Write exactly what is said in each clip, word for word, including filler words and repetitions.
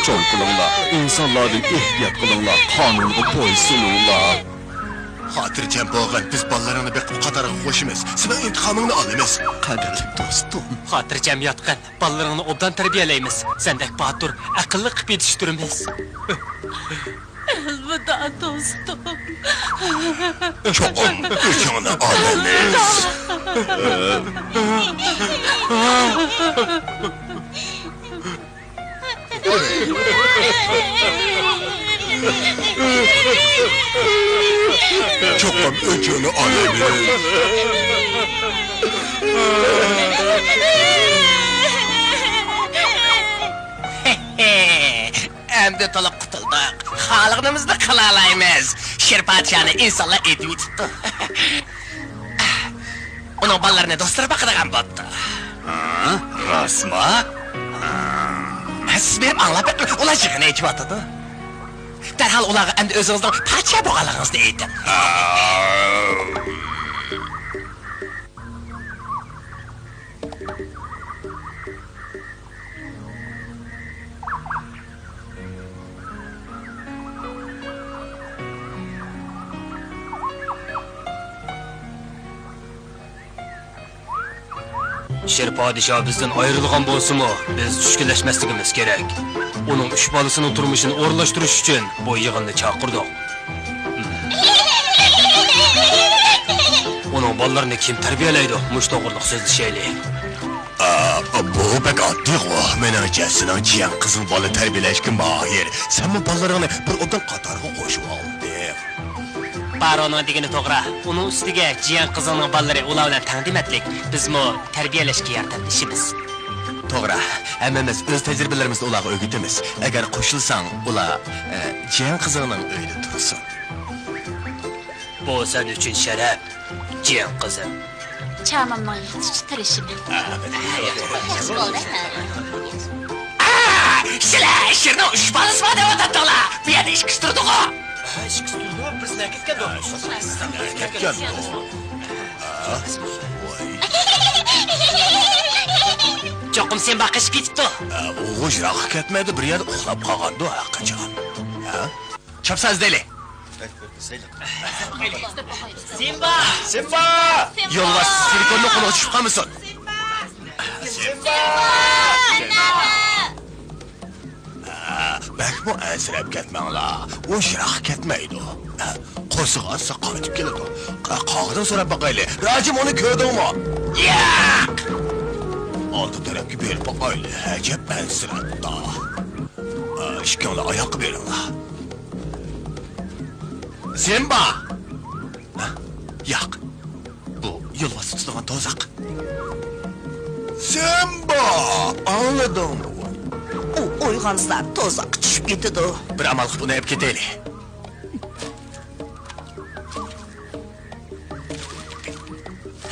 چوڭ قىلىڭلار، ئىنسانلاردىن ئېھتىيات قىلىڭلار، قانۇنغا بويسۇنۇڭلار. خاتىرجەم بولغىن، بىز بالىلىرىڭنى بېقىپ قاتارغا قوشىمىز. سېنىڭ ئىنتىقامىڭنى ئالىمىز. قەدىرلىك دوستۇم. خاتىرجەم ياتقىن، بالىلىرىڭنى ئوبدان تەربىيەلەيمىز. سەندەك باتۇر، ئەقىللىق قىلىپ يېتىشتۈرىمىز. ئەلۋىدا، دوستۇم. چوقۇم ئۆچۈڭنى ئالىمىز. چوقۇم ئۆچۈڭنى ئالىمىز. ئەمدى تولۇق قۇتۇلدۇق. خالىغىنىمىزنى قىلالايمىز. شىر پادىشاھنى ئىنسانلار ئېتىۋېتىپتۇ. ئۇنىڭ بالىلىرىنى دوستلىرى باقىدىغان بوپتۇ. ھە؟ راستمۇ؟ ھە، سىز بېرىپ ئاڭلاپ بېقىڭ، ئۇلار يىغىن ئېيتىۋاتىدۇ. دەرھال ئۇلارغا ئەمدى ئۆزىڭىزنىڭ پادىشاھ بولغانلىقىڭىزنى ئېيتىڭ. شىر پادىشاھ بىزدىن ئايرىلغان بولسىمۇ، بىز چۈشكۈنلەشمەسلىكىمىز كېرەك. ئۇنىڭ ئۈچ بالىسىنىڭ تۇرمۇشىنى ئورۇنلاشتۇرۇش ئۈچۈن بۇ يىغىننى چاقىردۇق. ئۇنىڭ بالىلىرىنى كىم تەربىيەلەيدۇ؟ مۇشۇ توغرىلىق سۆزلىشەيلى. ئا، بۇ بەك ئاددىيغۇ. مېنىڭچە، سېنىڭ جىيەن قىزىڭ بالا تەربىيەلەشكە ماھىر. سەنمۇ بالىلىرىڭنى بىر ئوبدان قاتارغا قوشۇۋالدىڭ. بارونىڭ دېگىنى توغرا. ئۇنىڭ ئۈستىگە جىيەن قىزىڭنىڭ بالىلىرى ئۇلار بىلەن تەڭ دېمەتلىك. بىزمۇ تەربىيەلەشكە ياردەملىشىمىز. توغرا. ھەممىمىز ئۆز تەجرىبىلىرىمىزنى ئۇلارغا ئۆگىتىمىز. ئەگەر قوشۇلساڭ، ئۇلار، ئە، جىيەن قىزىڭنىڭ ئۆيىدە تۇرسۇن. بۇ سەن ئۈچۈن شەرەپ، جىيەن قىزىم. چامامنىڭ يېتىشىچە تىرىشىمەن. ئا، سىلەر شىرنىڭ ئۈچ بالىسى بار دەۋاتاتتىڭلار. بۇ يەردە ئىككىسى تۇرىدىغۇ. ھە، ئىككىسى تۇرىدۇ. بىز نەگە كەتكەندۇ؟ كەتكەندۇ. چوقۇم سىمبا قېچىپ كېتىپتۇ. ئا، ئۇ يىراققا كەتمەيدۇ، بىر يەردە ئۇخلاپ قالغاندۇ، ھە، قاچان؟ ھە؟ چاپسان ئىزدەيلى. سىمبا! سىمبا! يولۋاس سىلىكوننىڭ قولىغا چۈشۈپ قالمىسۇن. سىمبا! ھە، بەكمۇ ئەنسىرەپ كەتمەڭلار. ئۇ يىراققا كەتمەيدۇ. ھە، قورسىقى ئاچسا قايتىپ كېلىدۇ. قا-، قاغىدىن سوراپ باقايلى. راجىم، ئۇنى كۆردۈڭمۇ؟ ياق! ئالدى تەرەپكە بېرىپ باقايلى. ئەجەب ئەنسىرەپتۇ. ئىككىڭلار ئاياققا بېرىڭلار. سىمبا! ياق. بۇ يولۋاس تۇتىدىغان تۇزاق. سىمبا! ئاڭلىدىڭمۇ؟ ئۇ ئويغانسا تۇزاققا چۈشۈپ كېتىدۇ. بىر ئامال قىلىپ ئۇنى ئېلىپ كېتەيلى.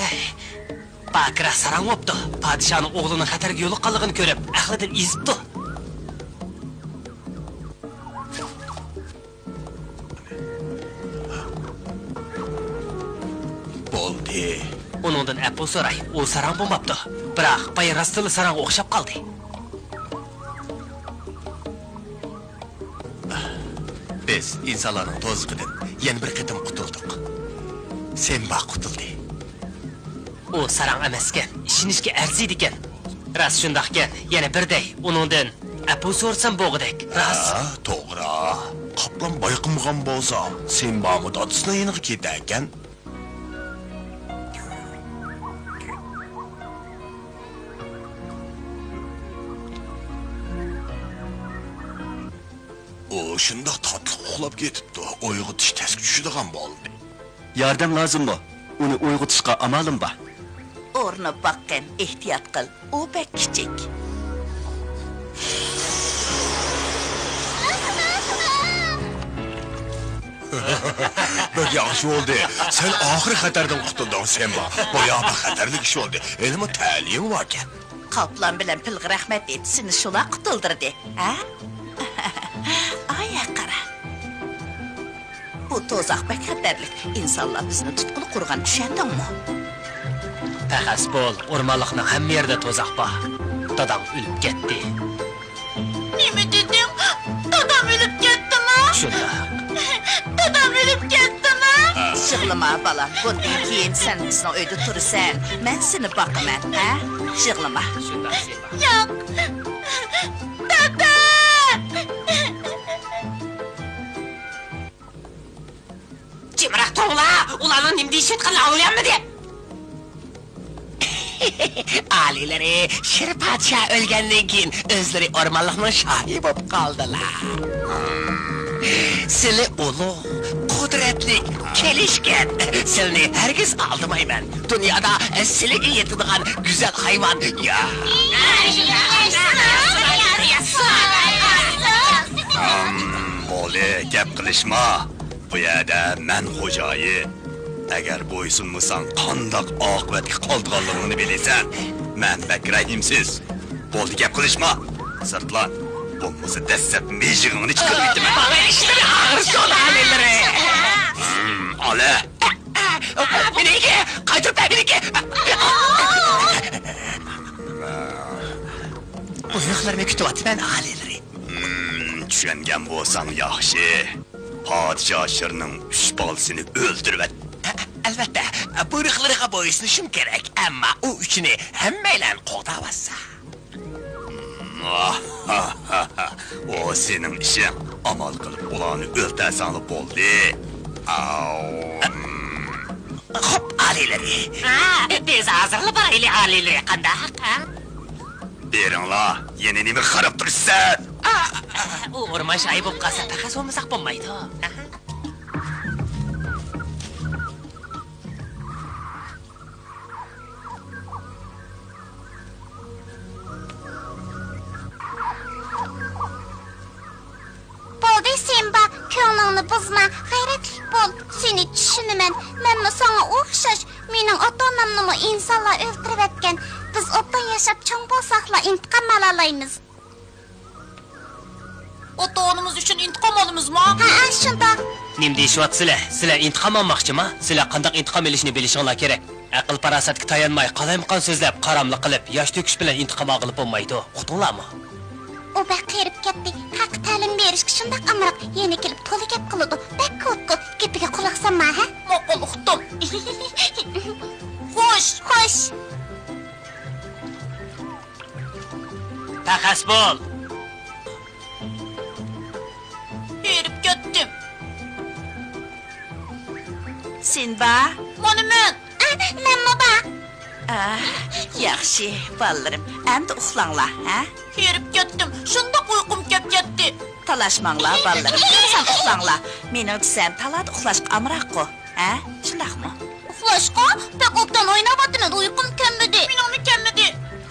ھەي، باكرا ساراڭ بوپتۇ. پادىشاھنىڭ ئوغلىنىڭ خەتەرگە يولۇققانلىقىنى كۆرۈپ، ئەقلىدىن ئېزىپتۇ. بولدى. ئۇنىڭدىن ئەپۇ سوراي، ئۇ ساراڭ بولماپتۇ. بىراق، بايا راستتىنلا ساراڭغا ئوخشاپ قالدى. بىز ئىنسانلارنىڭ تۇزىقىدىن يەنە بىر قېتىم قۇتۇلدۇق. سىمبا قۇتۇلدى. ئۇ ساراڭ ئەمەسكەن، ئىشىنىشكە ئەرزىيدىكەن. راست شۇنداقكەن، يەنە بىر دەي، ئۇنىڭدىن ئەپۇ سورىسام بوغۇدەك، راست. ھە، توغرا. قاپلان بايقىمىغان بولسا، سىمبامۇ دادىسىنىڭ يېنىغا كېتەركەن. ئۇ شۇنداق تاتلىق ئۇخلاپ كېتىپتۇ، ئويغىتىش تەسكە چۈشىدىغان بولدى. ياردەم لازىممۇ؟ ئۇنى ئويغىتىشقا ئامالىم بار. ئۇرۇنۇپ باققىن، ئېھتىيات قىل، ئۇ بەك كىچىك. بەك ياخشى بولدى. سەن ئاخىرى خەتەردىن قۇتۇلدۇڭ، سىمبا. بايا بەك خەتەرلىك ئىش بولدى. ھېلىمۇ تەلىيىڭ باركەن. قاپلان بىلەن پىلغا رەھمەت ئېيت، سېنى شۇلار قۇتۇلدۇردى، ھە؟ ئايا قارا. بۇ تۇزاق بەك خەتەرلىك. ئىنسانلار بىزنى تۇتقىلى قۇرغان، چۈشەندىڭمۇ؟ پەخەس بول، ئورمانلىقنىڭ ھەممە يېرىدە تۇزاق بار. داداڭ ئۆلۈپ كەتتى. نېمە دېدىڭ؟ يىغلىما، بالام، بۇندىن كېيىن سەن بىزنىڭ ئۆيدە تۇرىسەن، مەن سېنى باقىمەن، ھە؟ يىغلىما. ياق! دادا! جىمراق تۇرۇڭلار! ئۇلارنىڭ نېمە دېيىشىۋاتقىنىنى ئاڭلىيالمىدىم. ئالىيلىرى، شىر پادىشاھ ئۆلگەندىن كېيىن ئۆزلىرى ئورمانلىقنىڭ شاھى بولۇپ قالدىلا. سىلى ئۇلۇغ، قۇدرەتلىك، كېلىشكەن. سىلىنى ھەرگىز ئالدىمايمەن. دۇنيادا سىلىگە يېتىدىغان گۈزەل ھايۋان يوق. بولدى، گەپ قىلىشما. بۇ يەردە مەن خوجايىن. ئەگەر بويسۇنمىساڭ، قانداق ئاقىۋەتكە قالىدىغانلىقىڭنى بىلىسەن. مەن بەك رەھىمسىز. بولدى، گەپ قىلىشما. سىرتلان. بولمىسا دەسسەپ مىجىقىڭنى چىقىرىۋېتىمەن. بالا ئىشلىرى ئاغرىسۇن، ئالىيلىرى. ھىم، ئالە. مېنىڭكى، قايتۇرۇپ بەر مېنىڭكى. بۇيرۇقلىرىمنى كۈتۈۋاتىمەن، ئالىيلىرى. ھىم، چۈشەنگەن بولساڭ ياخشى. پادىشاھ شىرنىڭ ئۈچ بالىسىنى ئۆلتۈرۈۋەت. ئە-، ئەلۋەتتە، بۇيرۇقلىرىغا بويسۇنۇشۇم كېرەك، ئەمما ئۇ ئۈچىنى ھەممەيلەن قوغداۋاتسا. ئۇ سېنىڭ ئىشىڭ. ئامال قىلىپ ئۇلارنى ئۆلتۈرسەڭلا بولدى. ئاۋ. خوپ، ئالىيلىرى. ھە، بىز ھازىرلا بارايلى، ئالىيلىرى. قانداق، ھە؟ بېرىڭلار، يەنە نېمە قاراپ تۇرىسىز؟ ئۇ ئورمان شاھى بولۇپ قالسا، پەخەس بولمىساق بولمايدۇ. بولدى، سىمبا، كۆڭلۈڭنى بۇزما، غەيرەتلىك بول. سېنى چۈشىنىمەن. مەنمۇ ساڭا ئوخشاش. مېنىڭ ئاتا-ئانامنىمۇ ئىنسانلار ئۆلتۈرۈۋەتكەن. بىز ئوبدان ياشاپ چوڭ بولساقلا ئىنتىقام ئالالايمىز. ئاتا-ئانىمىز ئۈچۈن ئىنتىقام ئالىمىزمۇ؟ ھەئە، شۇنداق. نېمە دېيىشىۋاتىسىلەر؟ سىلەر ئىنتىقام ئالماقچىمۇ؟ سىلەر قانداق ئىنتىقام ئېلىشنى بىلىشىڭلار كېرەك. ئەقىل-پاراسەتكە تايانماي، قالايمىقان سۆزلەپ، قاراملىق قىلىپ، ياش تۆكۈش بىلەن ئىنتىقام ئالغىلى بولمايدۇ. ئۇقتۇڭلارمۇ؟ ئۇ بەك قېرىپ كەتتى. ھەققىي تەلىم بېرىشكە شۇنداق ئامراق، يەنە كېلىپ تولا گەپ قىلىدۇ. بەك كوتكو، گېپىگە قۇلاق سالما، ھە؟ ماقۇل، ئۇقتۇم. خوش! خوش! پەخەس بول! ھېرىپ كەتتىم. سىمبا. مانا مەن. ئە، مەنمۇ بار. ئە، ياخشى، بالىلىرىم. ئەمدى ئۇخلاڭلار، ھە؟ ھېرىپ كەتتىم. شۇنداق ئۇيقۇم كەپ كەتتى. تالاشماڭلار، بالىلىرىم. قارىسام ئۇخلاڭلار. مېنىڭچە سەن تالادا ئۇخلاشقا ئامراققۇ. ھە؟ شۇنداقمۇ؟ ئۇخلاشقا؟ بەك ئوبدان ئويناۋاتىمەن، ئۇيقۇم كەلمىدى. مېنىڭمۇ كەلمىدى.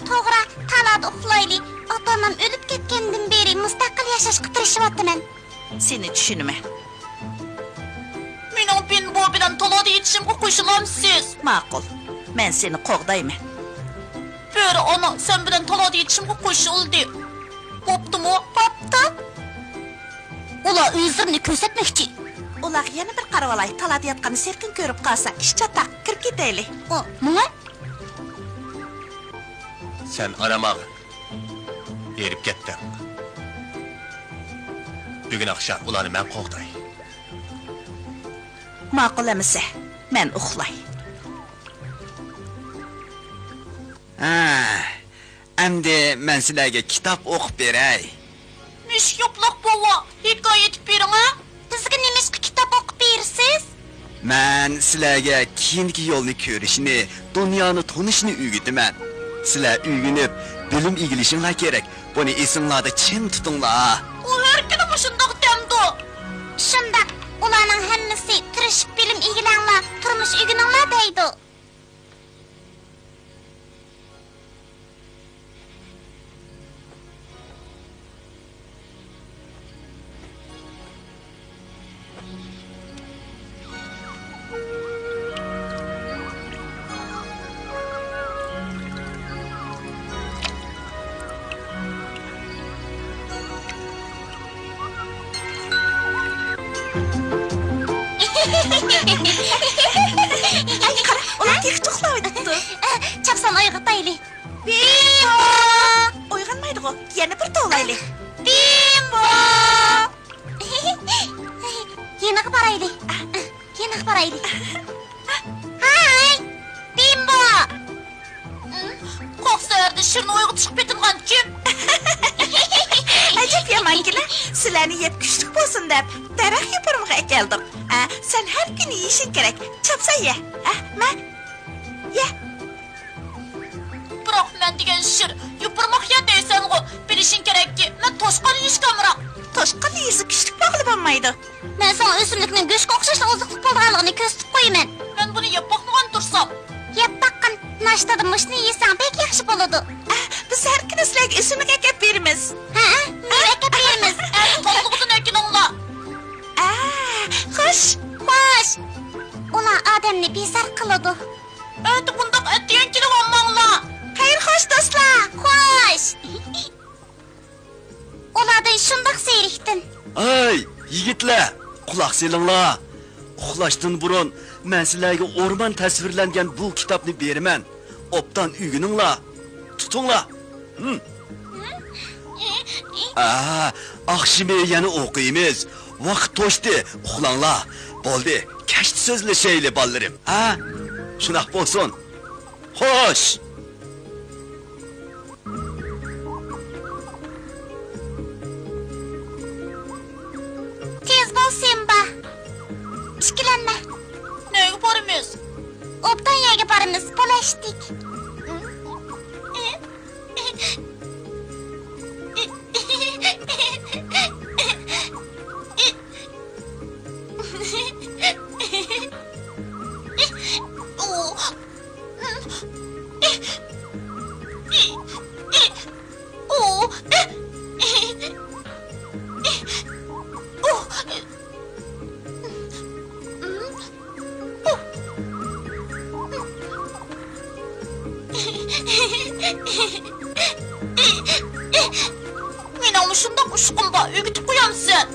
توغرا، تالادا ئۇخلايلى. ئاتا-ئانام ئۆلۈپ كەتكەندىن بېرى مۇستەقىل ياشاشقا تىرىشىۋاتىمەن. سېنى چۈشىنىمەن. مېنىڭ بىمبو بىلەن تالادا يېتىشىمغا قوشۇلامسىز؟ ماقۇل، مەن سېنى قوغدايمەن. بۆرە ئانا سەن بىلەن تالادا يېتىشىمغا قوشۇلدى. بوپتۇمۇ؟ بوپتۇ. ئۇلار ئۆزلىرىنى كۆرسەتمەكچى. ئۇلارغا يەنە بىر قارىۋالاي، تالادا ياتقان سېرىقىنى كۆرۈپ قالسا، ئىش چاتاق، كىرىپ كېتەيلى. ئۇ، ماڭا. سەن ئارام ئال. ھېرىپ كەتتىڭ. بۈگۈن ئاخشام ئۇلارنى مەن قوغداي. ماقۇل ئەمىسە، مەن ئۇخلاي. ھە، ئەمدى مەن سىلەرگە كىتاب ئوقۇپ بېرەي. مۈشۈك ياپىلاق بوۋا، ھېكايە ئېيتىپ بېرىڭە. بىزگە نېمىشقا كىتاب ئوقۇپ بېرىسىز؟ مەن سىلەرگە كېيىنكى يولنى كۆرۈشنى، دۇنيانى تونۇشنى ئۆگىتىمەن. سىلەر ئۆگىنىپ، بىلىم ئىگىلىشىڭلار كېرەك. بۇنى ئېسىڭلاردا چىڭ تۇتۇڭلار. ئۇ ھەر كۈنى مۇشۇنداق دەمدۇ. شۇنداق، ئۇلارنىڭ ھەممىسى تىرىشىپ بىلىم ئىگىلەڭلار، تۇرمۇش ئۆگىنىڭلار دەيدۇ. ئاي، قارا، ئۇلار تېخىچە ئۇخلاۋېتىپتۇ. چاپسان ئويغىتايلى. بىمبو! ئويغانمايدىغۇ، يەنە بىر توۋلايلى. بىمبو! يېنىغا بارايلى. يېنىغا بارايلى. ھاي، بىمبو! قاق سەھەردە شىرنى ئويغىتىشقا پېتىنغان كىم؟ ئەجەب يامانكىنە، سىلەرنى يەپ كۈچلۈك بولسۇن دەپ، دەرەخ يوپۇرمىقى ئەكەلدۇق. ئە، سەن ھەر كۈنى يېيىشىڭ كېرەك. چاپسان يە. ھە، مە. يە. بىراق مەن دېگەن شىر، يوپۇرماق يە دەيسەنغۇ. بىلىشىڭ كېرەككى، مەن توشقان يېيىشكە ئامراق. توشقان يېسە كۈچلۈك بولغىلى بولمايدۇ. مەن ساڭا ئۆسۈملۈكنىڭ گۆشكە ئوخشاشلا ئوزۇقلۇق بولىدىغانلىقىنى كۆرسىتىپ قويىمەن. مەن بۇنى يەپ باقمىغان تۇرسام. يەپ باققىن، ناشتىدا مۇشۇنى يېسەڭ بەك ياخشى بولىدۇ. ئە، بىز ھەر كۈنى سىلەرگە ئۆسۈملۈك ئەكەپ بېرىمىز. ھە، مېۋە ئەكەپ بېرىمىز. ئەتە تازىلىقىدىن ئەكېلىڭلار. ئە، خوش. خوش. ئۇلار ئادەمنى بىزار قىلىدۇ. ئەتە بۇنداق ئەتىگەن كېلىۋالماڭلار. خەير خوش، دوستلار. خوش. ئۇلاردىن شۇنداق زېرىكتىم. ئەي، يىگىتلەر، قۇلاق سېلىڭلار! ئۇخلاشتىن بۇرۇن مەن سىلەرگە ئورمان تەسۋىرلەنگەن بۇ كىتابنى بېرىمەن. ئوبدان ئۆگىنىڭلار. تۇتۇڭلار. ھىم. ئا، ئاخشىمى يەنە ئوقۇيمىز. ۋاقىت توشتى، ئۇخلاڭلار. بولدى، كەچتە سۆزلىشەيلى، بالىلىرىم. ھە؟ شۇنداق بولسۇن. خوش! تېز بول، سىمبا! ئىككىلەنمە! نەگە بارىمىز؟ ئوبدان يەرگە بارىمىز، پۇل ئەشتىك. مېنىڭمۇ شۇنداق ئۇچقۇم بار، ئۆگىتىپ قويامسەن؟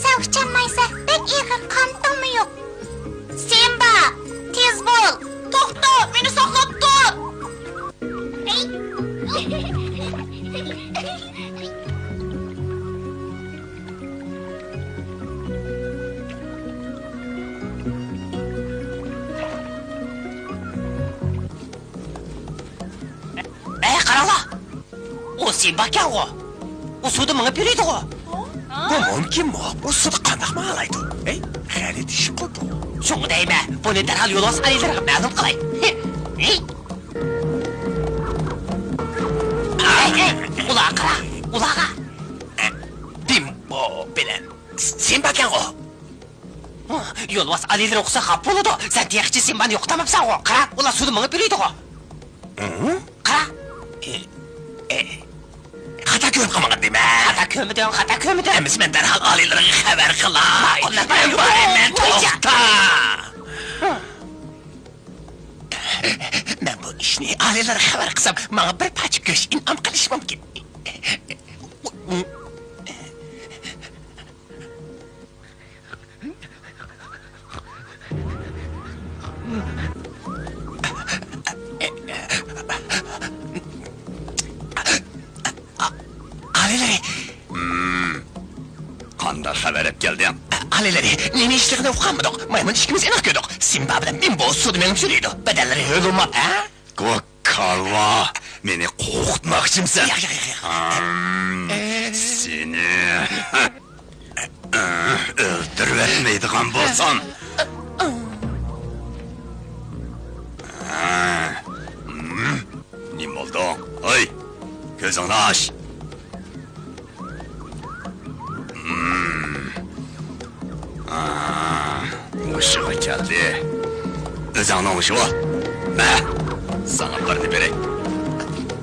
سەن ئۇچالمايسەن، بەك ئېغىر، قانىتىڭمۇ يوق. سىمبا، تېز بول! توختا، مېنى ساقلاپ تۇر! ئەي، قاراڭلار! ئۇ سىمباكەنغۇ! ئۇ سۇدا مېڭىپ يۈرىدىغۇ! بۇ مۇمكىنمۇ؟ ئۇ سۇدا قانداق ماڭالايدۇ؟ ھەي، غەلىتە ئىش قىلدىڭ. شۇڭا دەيمەن، بۇنى دەرھال يولۋاس ئالىيلىرىغا مەلۇم قىلاي. ھېي! ئەي، ئەي، ئۇلارغا قارا، ئۇلارغا! بىمبو بىلەن سىمباكەنغۇ! يولۋاس ئالىيلىرى ئۇقسا خاپا بولىدۇ. سەن تېخىچە سىمبانى يوقىتالماپسەنغۇ. قارا، ئۇلار سۇدا مېڭىپ يۈرىدىغۇ. ھە؟ قارا. ئى، ئى، خاتا كۆرۈپ قالمىغىن دېمە. خاتا كۆرمىدىڭ، خاتا كۆرمىدىڭ. ئەمىسە مەن دەرھال ئالىيلىرىغا خەۋەر قىلاي. مەن بارىمەن، توختا. مەن بۇ ئىشنى ئالىيلىرىغا خەۋەر قىلسام، ماڭا بىر پارچە گۆش ئىنئام قىلىشى مۇمكىن. ئالىيلىرى. ھىم. قانداق خەۋەر ئەپ كەلدىڭ؟ ئالىيلىرى، نېمە ئىشلىقىنى ئۇقالمىدۇق. مايمۇن ئىككىمىز ئېنىق كۆردۇق. سىمبا بىلەن بىمبو سۇدا مېڭىپ يۈرىدۇ. بەدەنلىرى ھۆل بولماپ، ھە؟ كالۋا، مېنى قورقۇتماقچىمسەن؟ ياق، ياق، ياق، ياق. ھىم، سېنى ئۆلتۈرۈۋەتمەيدىغان بولسام. ھىم، نېمە بولدۇڭ؟ ھەي، كۆزۈڭنى ئاچ. ھىم. ئا، ھوشىغا كەلدى. ئۆزۈڭنىڭ ھوشى بول. مە، ساڭا بىرنى بېرەي.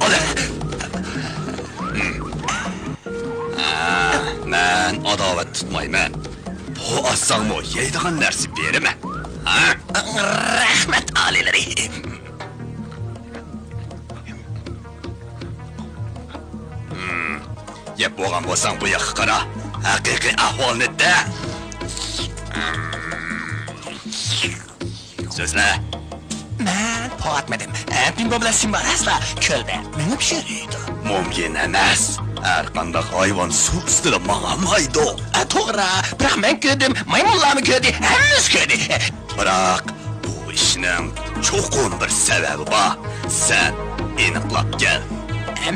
ئال. ھىم. ئا، مەن ئاداۋەت تۇتمايمەن. بوغۇپ ئالساڭمۇ يەيدىغان نەرسە بېرىمەن. ھە؟ رەھمەت، ئالىيلىرى. ھىم. يەپ بولغان بولساڭ بۇ ياققا قارا. ھەقىقىي ئەھۋالنى دە. سۆزلە. مەن پوۋاتمىدىم. بىمبو بىلەن سىمبا راسلا كۆلدە مېڭىپ يۈرىدۇ. مۇمكىن ئەمەس. ھەر قانداق ھايۋان سۇ ئۈستىدە ماڭالمايدۇ. ئە، توغرا. بىراق مەن كۆردۈم، مايمۇنلارمۇ كۆردى، ھەممىسى كۆردى. بىراق، بۇ ئىشنىڭ چوقۇم بىر سەۋەبى بار. سەن ئېنىقلاپ كەل.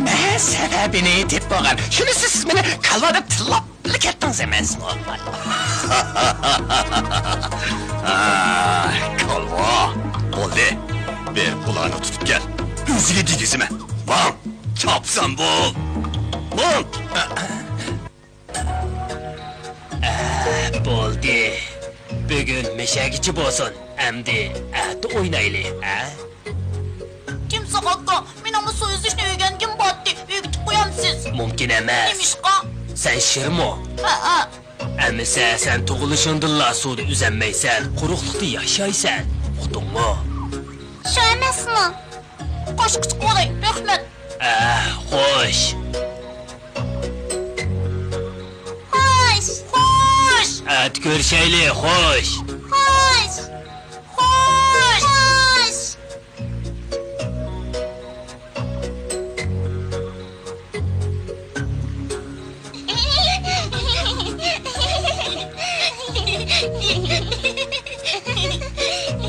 مەن سەۋەبىنى تېپىپ بولغان. شۇنىسى سىز مېنى كالۋا دەپ تىللاپلا كەتتىڭىز ئەمەسمۇ؟ ھا، كالۋا. بولدى. بېرىپ ئۇلارنى تۇتۇپ كەل. ئۆزىگە دېگۈزىمەن. ماڭ! چاپسان بول! ماڭ! ئە، بولدى. بۈگۈن مەشەگىچە بولسۇن. ئەمدى ئەتە ئوينايلى، ھە؟ تىمساھ ئاكا، مېنىڭمۇ سۇ ئۈزۈشنى ئۆگەنگۈم بارتتى. ئۆگىتىپ قويامسىز؟ مۇمكىن ئەمەس. نېمىشقا؟ سەن شىرمۇ؟ ھەئە. ئەمىسە سەن تۇغۇلۇشۇڭدىنلا سۇدا ئۈزەلمەيسەن، قۇرۇقلۇقتا ياشايسەن. ئۇقتۇڭمۇ؟ شۇ ئەمەسمۇ؟ قوشقا چىقىۋالاي، رەھمەت. ئە، خوش. خوش. خوش. ئەتە كۆرۈشەيلى، خوش. خوش. خوش. خوش.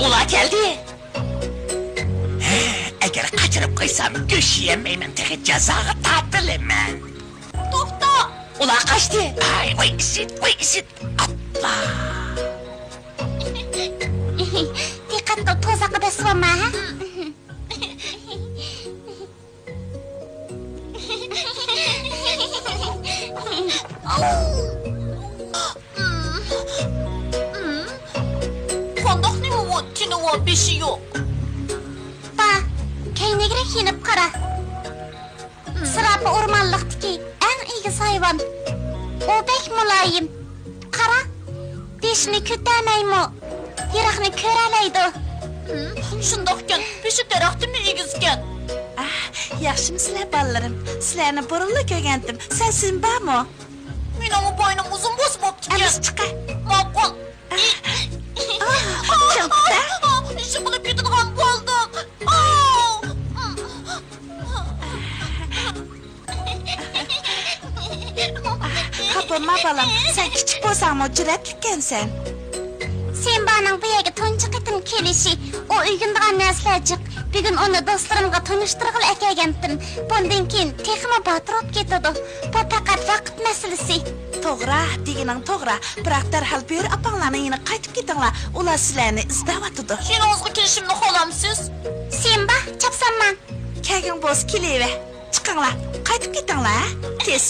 ئۇلار كەلدى. ئەگەر قاچۇرۇپ قويسام، گۆش يېيەلمەيمەن، تېخى جازاغا تارتىلىمەن. توختا! ئۇلار قاچتى. ئاي، ۋاي ئىشىت، ۋاي ئىشىت. ئاپپا! دىققەت قىل، توزاققا دەسسىۋالما، ھە؟ قانداق نېمە ئۇ؟ تېنى بار، بېشى يوق. با، كەينىگىرەك يېنىپ قارا. زىراپا ئورمانلىقتىكى ئەڭ ئېگىز ھايۋان. ئۇ بەك مۇلايىم. قارا، بېشىنى كۆتەرمەيمۇ، يىراقنى كۆرەلەيدۇ. ھىم، شۇنداقكەن، بېشى دەرەختىنمۇ ئېگىزكەن. ئاھ، ياخشىمۇسىلەر بالىلىرىم؟ سىلەرنى بۇرۇنلا كۆرگەنتىم. سەن سىمبامۇ؟ مېنىڭمۇ بوينۇم ئۇزۇن بولسا بوپتىكەن. ئەمىسە چىقە. ماقۇل. ئاھ، ئاھ، توختا. ئىشقىلىپ يېتىدىغان بولدۇم. ئاھ. خاپا بولما بالام، سەن كىچىك بولساڭمۇ جۈرئەتلىككەنسەن. سىمبانىڭ بۇ يەرگە تۇنجى قېتىم كېلىشى، ئۇ ئۆگىنىدىغان نەرسىلەر جىق. بۈگۈن ئۇنى دوستلىرىمغا تونۇشتۇرغىلى ئەكەلگەنتىم. بۇندىن كېيىن تېخىمۇ باتۇر بولۇپ كېتىدۇ. بۇ پەقەت ۋاقىت مەسىلىسى. توغرا، دېگىنىڭ توغرا. بىراق دەرھال بۆرە ئاپاڭلارنىڭ يېنىغا قايتىپ كېتىڭلار. ئۇلار سىلەرنى ئىزدەۋاتىدۇ. يېنىڭىزغا كېلىشىمنى خالامسىز؟ سىمبا، چاپسان ماڭ. كەلگۈڭ بولسا كېلىۋەر. چىقىڭلار، قايتىپ كېتىڭلار، ھە؟ تېز.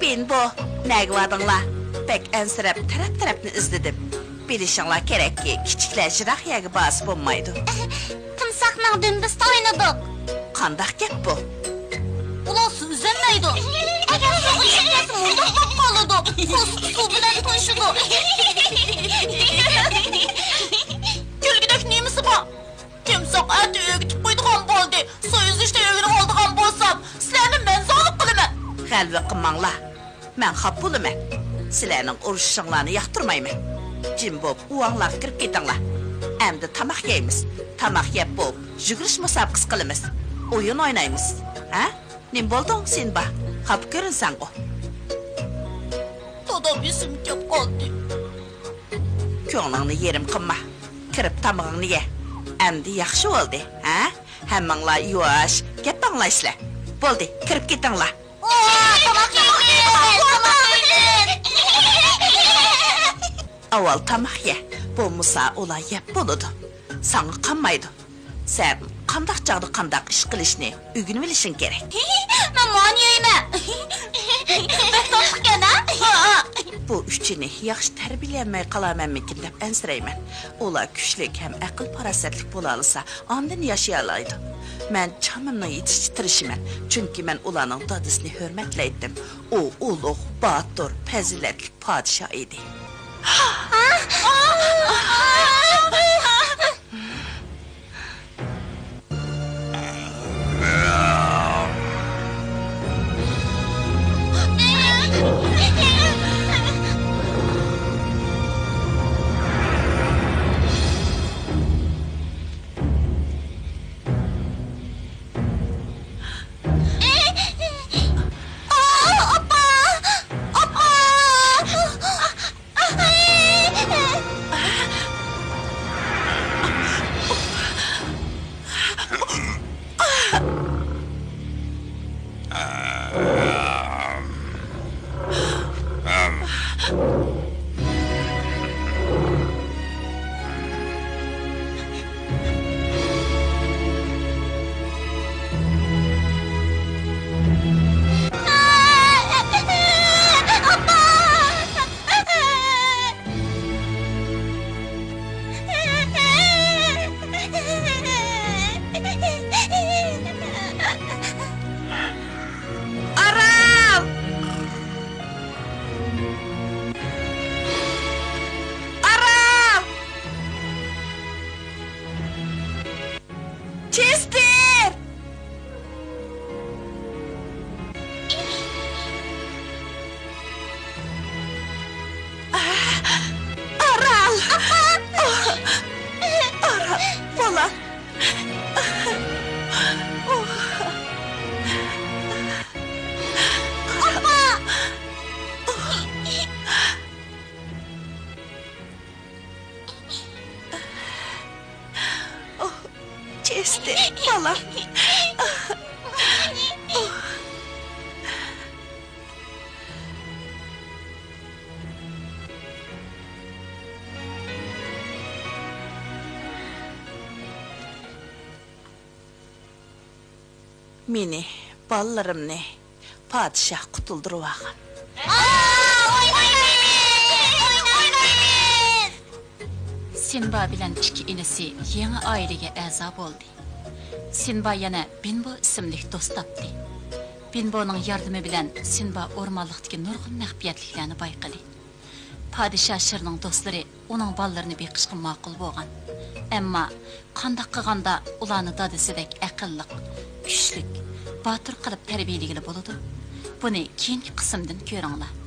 بىمبو، نەگە باردىڭلار؟ بەك ئەنسىرەپ، تەرەپ-تەرەپنى ئىزدىدىم. بىلىشىڭلار كېرەككى، كىچىكلەر يىراق يەرگە بارسا بولمايدۇ. تىمساھنىڭ دۈمبىسىدە ئوينىدۇق. قانداق گەپ بۇ؟ ئۇلار سۇ ئۈزەلمەيدۇ. ئەگەر سۇغا چۈشۈپ كەتسە، مۇنداق بولۇپ قالىدۇ. قورسىقى سۇ بىلەن توشىدۇ. كۈلگۈدەك نېمىسى بار؟ تىمساھ ئەتە ئۆگىتىپ قويىدىغان بولدى. سۇ ئۈزۈشنى ئۆگىنىۋالىدىغان بولسام، سىلەرنى مەن زالىم قىلىمەن. غەلۋە قىلماڭلار. مەن خاپا بولىمەن. سىلەرنىڭ ئۇرۇشۇشۇڭلارنى ياقتۇرمايمەن. جىم بولۇپ ئۇۋاڭلارغا كىرىپ كېتىڭلار. ئەمدى تاماق يەيمىز. تاماق يەپ بولۇپ، يۈگۈرۈش مۇسابىقىسى قىلىمىز. ئويۇن ئوينايمىز. ھە؟ نېمە بولدۇڭ، سىمبا؟ خاپا كۆرۈنسەڭغۇ. دادام ئېسىمگە كەپ قالدى. كۆڭلۈڭنى يېرىم قىلما. كىرىپ تامىقىڭنى يە. ئەمدى ياخشى بولدى، ھە؟ ھەممىڭلار يۇۋاش، گەپ ئاڭلايسىلەر. بولدى، كىرىپ كېتىڭلار. ئاۋۋال تاماق يە، بولمىسا ئۇلار يەپ بولىدۇ. ساڭا قانمايدۇ. سەن قانداق چاغدا قانداق ئىش قىلىشنى ئۆگىنىۋېلىشىڭ كېرەك. مەن مانى يەيمەن. بەك تاتلىقكەن، ھە؟ بۇ ئۈچىنى ياخشى تەربىيەلىيەلمەي قالارمەنمىكىن دەپ ئەنسىرەيمەن. ئۇلار كۈچلۈك ھەم ئەقىل-پاراسەتلىك بولالىسا، ئاندىن ياشىيالايدۇ. مەن چامىمنىڭ يېتىشىچە تىرىشىمەن، چۈنكى مەن ئۇلارنىڭ دادىسىنى ھۆرمەتلەيتتىم. ئۇ ئۇلۇغ، باتۇر، پەزىلەتلىك پادىشاھ ئىدى. ئارال! ئارال، بالام! ئۇھ، چېستى، بالام. مېنى، بالىلىرىمنى پادىشاھ قۇتۇلدۇرۇۋالغان. سىنبا بىلەن ئىككى ئىنىسى يېڭى ئائىلىگە ئەزا بولدى. سىنبا يەنە بىنبو ئىسىملىك دوست تاپتى. بىنبونىڭ ياردىمى بىلەن سىنبا ئورمانلىقتىكى نۇرغۇن مەخپىيەتلىكلەرنى بايقىدى. پادىشاھ شىرنىڭ دوستلىرى ئۇنىڭ بالىلىرىنى بېقىشقا ماقۇل بولغان. ئەمما قانداق قىلغاندا ئۇلارنى دادىسىدەك ئەقىللىق، كۈچلۈك، باتۇر قىلىپ تەربىيەلىگىلى بولىدۇ؟ بۇنى كېيىنكى قىسىمدىن كۆرۈڭلار.